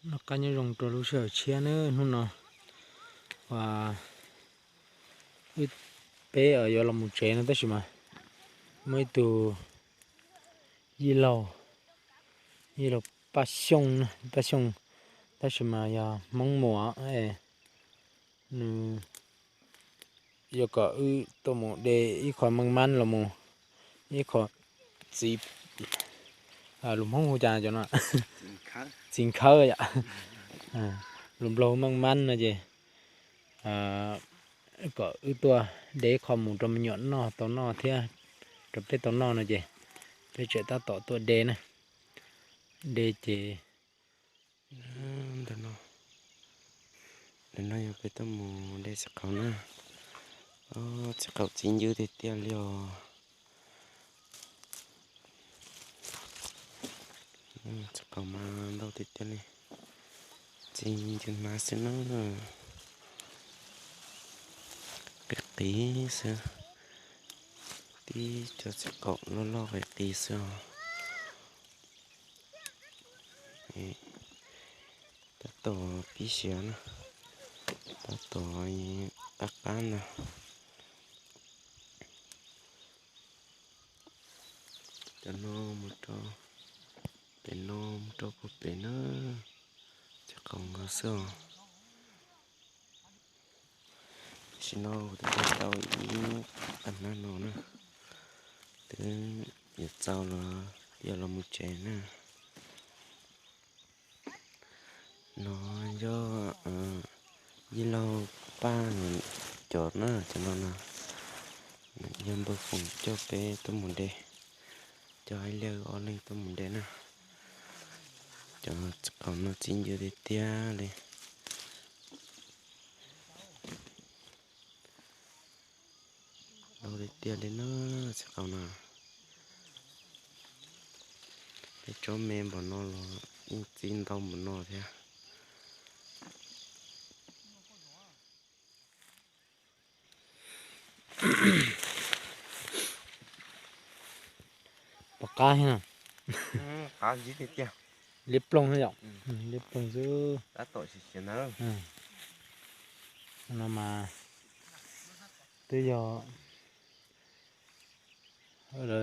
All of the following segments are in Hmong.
Noj qab nyob zoo rau lub sij hawm tshiab nawb. Hnub no uas wb peb yuav los mus tsev no tab sis mas muaj ib tug yij laug, yij laug Paj Xyooj, Paj Xyooj, tab sis mas yog Hmoob Muas, nws yuav kom wb tuaj mus de ib qho meej mab los mus, ib qho txiv, lus Hmoob hu cas cov no, txiv nkhawb yom, lus Nplog hu meej mab no ces kom wb tuaj de ib qho mus rau me nyuam noj tau noj thiab rau peb tau noj no ces peb tseem tab tom tuaj de na, de ces ntawm no, ntawm no yog peb tuaj mus de txiv qaub na. Txiv qaub txi ncw tiag tiag li os. Txiv qaub mas ntau tiag tiag li, txi ncw hnav xwb na. Qis qis xwb, tib co txiv qaub loj loj qis qis xwb os. Tab tom pib siav na, tab tom qab qab ntag. Cov no mus rau pem no, mus rau puag pem na, txiv qaub nkaus xwb os. Tam sim no kuv twb de tau ib qab hnab no na, twb yuav txaus los yuav los mus tsev na. No yog yij laug Paj cov na, cov no no yog npawg Foom coj peb tuaj mus de, coj ib leeg ob leeg tuaj mus de na. Cov txiv qaub no txi ncw tiag tiag li. Ntau tiag tiag li na, txiv qaub no. Peb tsob me npaum no los yeej txi ntau npaum no thiab. Pom qab thiab na. Liab ploog yom, liab ploog xwb. No mas twb yog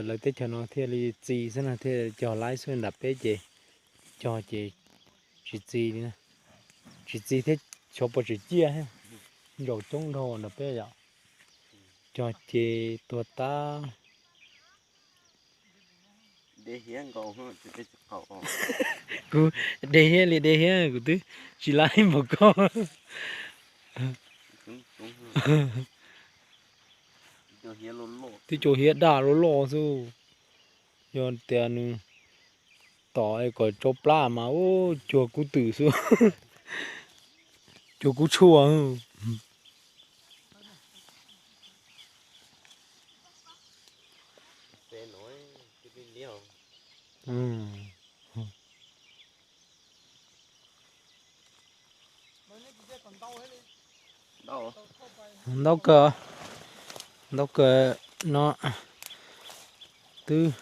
lawv teb chaws no thiaj li txi xwb na, thiaj cog laib xwb, nram peb ces cog ces tsis txi li, tsis txi thiab, xyov puas tseem ciaj thiab. Ntsaum coob dhau nram peb yom, cog ces tuag tag. Kuv de hiab li de hiab, kuv twb tsis laib npaum koj. Twb cov hiab daj loj loj xwb. Yog tias nws tom es kom tsau plab mas ua cuag kub twm xwb, cuag kub tshuaj. Ntau kawg, ntau kawg no twb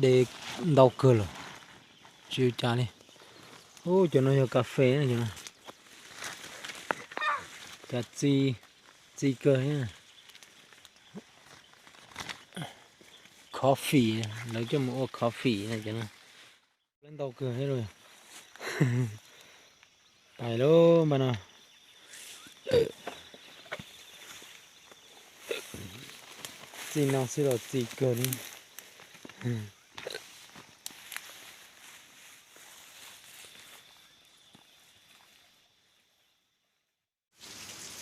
de ntau kawg lawm, tsis ua cas li. Ub, cov no yog kas fes na, cas txi, txi kawg thiab. Coffee, lawv coj mus ua coffee na cov no. Ntau kawg thiab lauj. Pais lauj, npaj no. Txij no xwb los txi kawg li.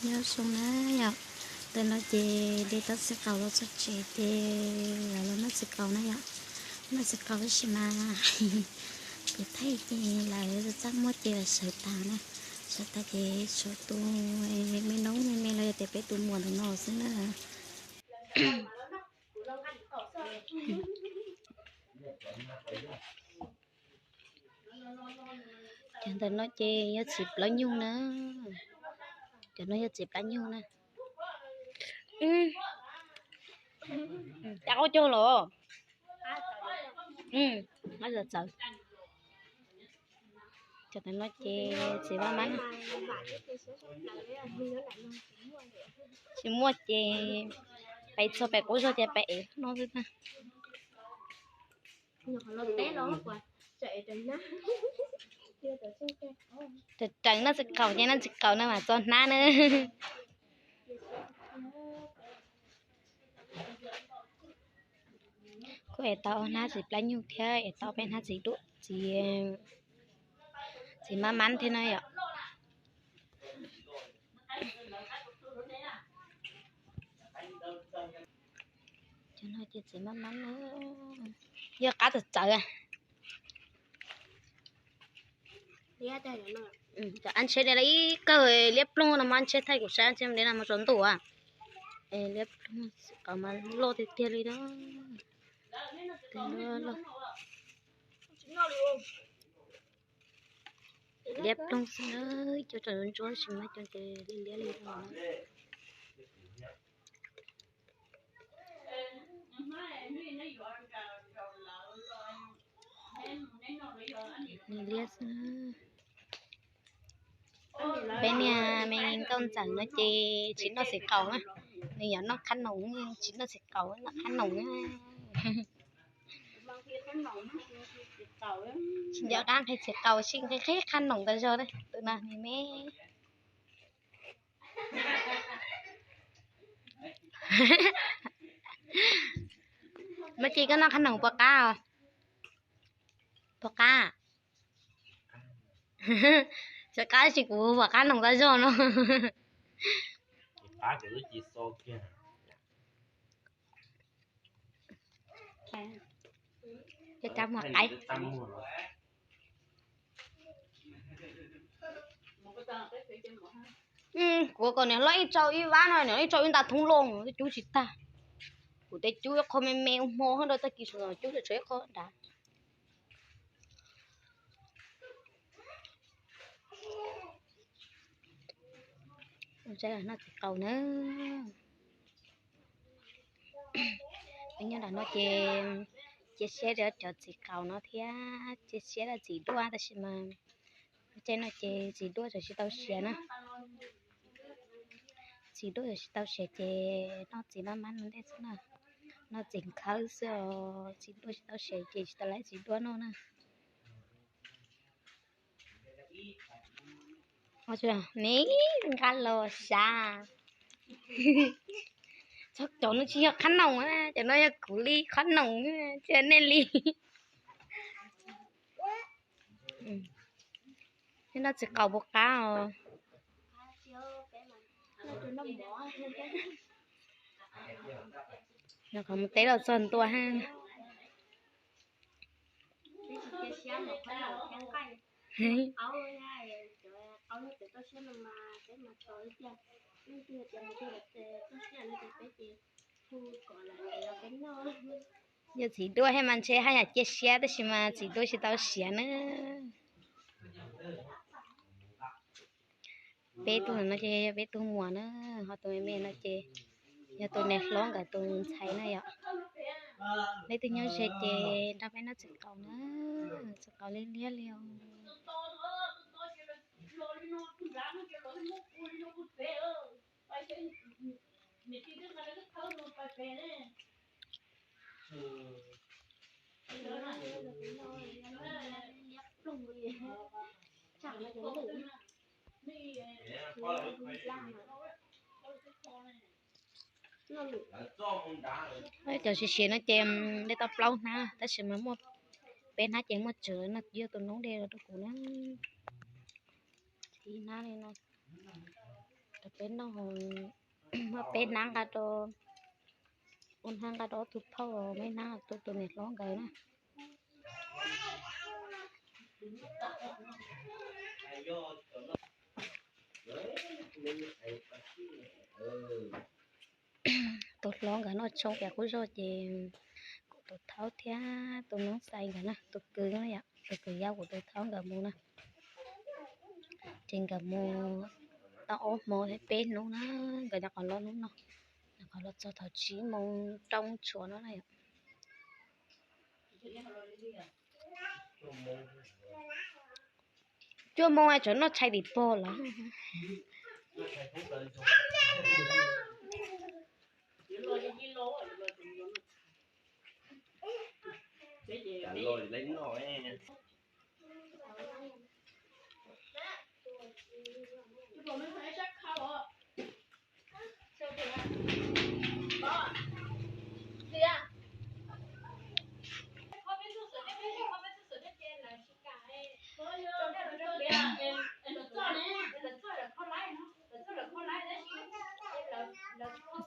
Nyob zoo na yom, ntawm no ces de tau txiv qaub los txog tsev ces lawv los noj txiv qaub na yom. Noj txiv qaub tab sis mas kuv thaij ces lawv txaj muag ces lawv sawv tas na, sawv tas ces tshuav tus me noob me me los yog tias peb tus muam ntawm no xwb na. Cov ntawm no ces yog txiv plaub nyug na. Cov no yog txiv plaub nyug na. Cas qau cog los? Txawv. Cov ntawm no ces txiv mab mab, tsis muaj ces peb txog peb qub zog ces peb ev no xwb na. Raws raws noj txiv qaus ces noj txiv qaus na mas txog hnab na. Kuj ev tau ob hnab txiv plab nyuj thiab ev tau peb hnab txiv duaj, txiv, txiv mab mab thiab na yom. Cov no ces txiv mab mab na, yog qab txawv txawv. Cov ab ntshe de ib kawg liab ploog no mas ab ntshe thaij kuv saib ab ntshe de no mas tsaus ntuj. Liab ploog txiv qaus mas loj tiag tiag li na. Liab ploog xwb na, cov tseem ntsuab ntsuab tab sis mas cov ces liab liab li no. Nws liab xwb. Peb niag me nkauj ntxawm no ces tsis noj txiv qaus na, nws yuav noj qhab noom, tsis noj txiv qaus noj qhab noom na. Tsis nco qab nqhis txiv qaus, tsis nqhis qhab noom tas zog na, tus no me me. Mab Ci, koj noj qhab noom puas qab os? Puas qab? Tsis qab, tab sis kuv puas qab noom tas zog no. Cov rab muag qaib. Kuv kom niam hlob ib tsau ib vab no, niam hlob ib tsau ib nta thoob loj, tej cub tsis tag. Kuv tej cub qho me me ua hmo hab rau tag kis sawv ntxov cub tshuav ib qho nrad. Noj txiv qaus na. Peb nyob nram no ces cia siab rau cov txiv qaus no thiab cia siab rau txiv duaj tab sis mas caij no ces txiv duaj tseem tsis tau siav na. Txiv duaj tseem tsis tau siav ces noj txiv mab mab no ntej xwb na. Noj txiv nkhawb xwb os, txiv duaj tsis tau siav ces tsis tau lawv txiv duaj noj na. Me nqa los sav. Txog cov no tsis yog qhab noom, cov no yog kuv li qhab noom, tsis yog nej li. Noj txiv qaus puas qab os? Noj qhov mus teb los txog ntua ha. Yog txiv duaj thiab mas ntshe haj yam cia siab tab sis mas txiv duaj tsis tau siav na. Peb tug no ces yog peb tug muam na, ho tus me me no ces yog tus niam hlob nkawd tus ntxhais na yom. Leej twg nyob ze ces nrog peb noj txiv qaus na, txiv qaus liab liab li os. Cov siav siav no ces de tau plaub hnab tab sis mas muaj peb hnab ces muaj tsawv no, yog tus noob de los rau kuv na. Ib hnab li no rau peb noj, muaj peb hnab nqa rau, ua hnab nqa rau ob tug phauj, peb hnab rau tus niam hlob nkawd na. Tus hlob nkawd noj tshoob pem qub zog ces kuv tus thaub thiab tus noob xais nkawd na, tus kwv, tus kwv yau kuv tus thaub nkawd mus na. Ces nkawd mus tau ob hmo thiab peb hnub na, nkawd nyuam qhuav los hnub no, nyuam qhuav los txog thaum tsib moo rau tshuav no na yom. Cuaj moo tsam noj tshais tim pog lawm.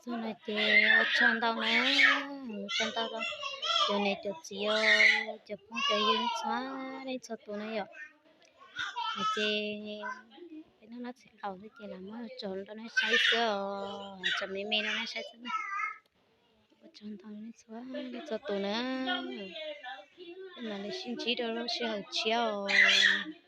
Txog no ces ua tsaug ntau na, ua tsaug ntau rau cov niam cov txiv, cov phooj cov ywg txhua leej txhua tus na yom. Ces peb noj txiv qaub xwb ces lam muab tso rau nej saib xwb os, tso me me rau nej saib xwb na. Ua tsaug ntau nej txhua leej txhua tus na, peb mam li sib ntsib rau lub sij hawm tshiab os.